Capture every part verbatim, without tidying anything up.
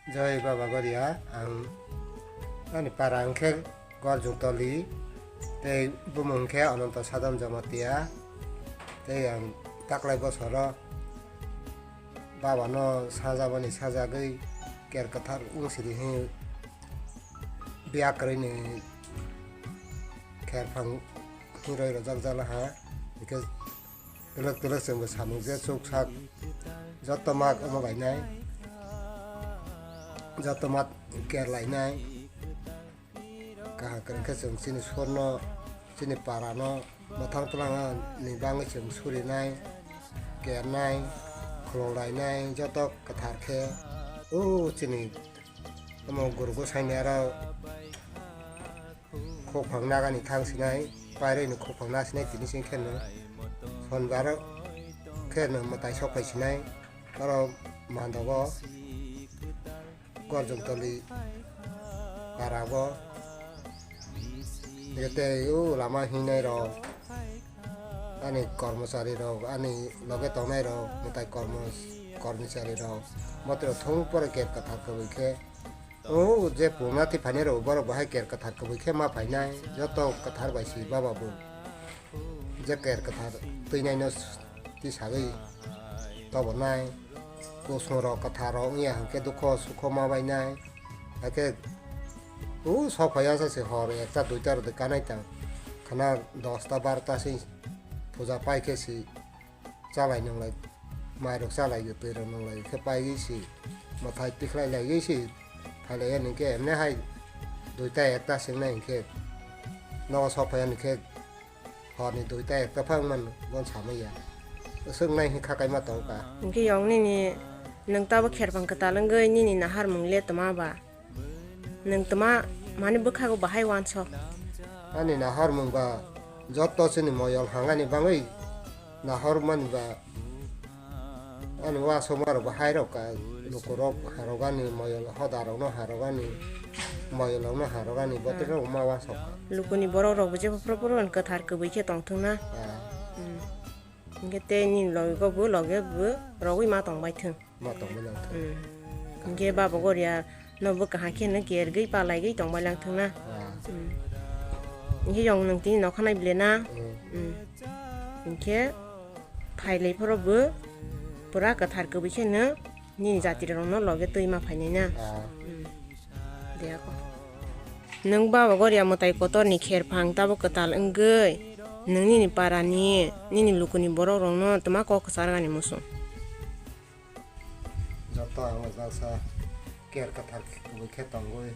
Jai Baba Goria, ang ani para hwnkhe Gorjung Toli, tei bumung hwnkhe Ananto Sadam Jamatia, tei ang taklai bosoro Baba no sajabani sajagwi ker kwthar wng sidi hwnwi biya kwrwini kher phang hinwi rojak jala ha, hwnkhe Twlwk twlwk chwngbo samung je chuk sak joto mak omo lainai, joto mak ker lainai. Kaham kwrwng khe chwng chini sorno, chini parano, mwthang twlangani bagwi chwng surinai, kernai, khulum lainai, joto kwthar khe. O chini omo guru gosai ni aro Khokphang nagani thang sinai, pairwi ni khokphang na sinai tini sing khe no. Sonbar khe no mwtai sok phai sinai, oro mandogo Gorjong Toli parago. Tei o lama hinai rok, ani kormochari rok, ani loge tongnai rok, mwtai kormo-, kormochari rok, botoro thung pore ker kwthar kwbwi khe. O je pungna thwi phainai rok borok bo hai ker kwthar kwbwi khe ma phainai, joto kwthar bai si baba bo. Je ker kwthar twinaino tisagwi tobonai, kusung rok kwthar rok wngya hwnkhe dukho sukho ma bainai. Hakhe o sok phaiya sa se hor ekta duita rok de kanai tang, khana dosta barota se puja pai khe si. Chalai nunglai, mairok chalai twi rok nunglai khe paigwi si, mwthai tikhlai laigwi si, phailai ya hwnkhe emne hai duita ekta se wngnai hwnkhe nogo sok phaiya hwnkhe horni duita ekta phang man bon samai ya. Swk nai hwnkhe kha kaima tong kha. Hwnkhe yong nini nwng tabo kherphang kwtal wngwi nini naharmung le tma ba? Nwng tma mani bwkhago bahai uansok? Ani nahormung ba joto chini moyol hangani bagwi nahormani ba ani uansukma rok bo hai rok ka lukurok harogani moyol hoda rokno harogani moyol rokno harogani bote rok ma uansok. Lukuni borok rok bo jebo phuru phuru kwthar kwbwi khe tongthung na. Ah. Hmm. Hwnkhe tei nini logi go bo logi bo rogwi ma tong bai thung. Ma tongmani ang thung. Hmm. Hwnkhe baba Goria no bo kaham khe no kergwi palaigwi tongbai lang thung na. Ah. Hmm. Hwnkhe yong nwng tini nokha nai bile na. Hmm. Hmm. Hwnkhe phailai phoro bo pura kwthar kwbwi khe no nini jati rok no loge twi ma phainai na. Ah. Hmm. De ako. Nwng baba Goria mwtai kotor ni kherphang tabo kwtal wngwi nwng nini para ni nini lukuni borok rok no tma kok kwchar gani muchung. Joto ang baksa ker kwthar kwbwi khe tongwi,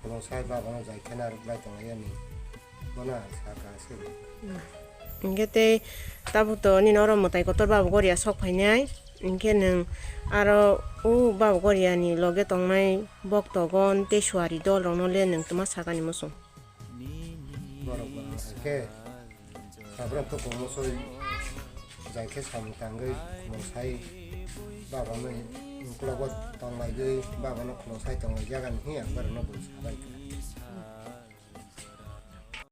khulumsai baba no jai kheno rwk bai tong lai yani. Bono ang sakha aswk. Hwnkhe tei tabuk to nini oro mwtai kotor baba Goria sok phainai. Hwnkhe nwng aro o baba Goria ni loge tongnai boktogon tei suari dol rok no le nwng tma sakani muchung. Borok bo hwnkhe Habrok to kwmosoi jai khe samung tangwi khulumsai baba no uklogo tonglaigwi baba no khulumsai tonglai jagani hwnwi ang borok no bo sabai kha.